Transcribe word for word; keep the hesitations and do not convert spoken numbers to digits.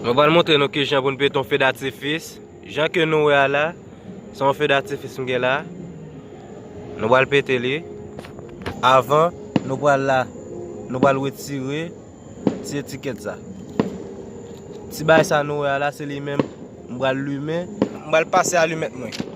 Mwen pral montre nou kijan pou n pete yon fe datifis. Jan ke nou wè a la, se yon fe datifis m gen la. Nou pral pete li. Avan, nou pral la, nou pral retire ti etikèt sa. Ti bagay sa nou wè a la, se li menm m pral limen. M pral pase alimèt mwen.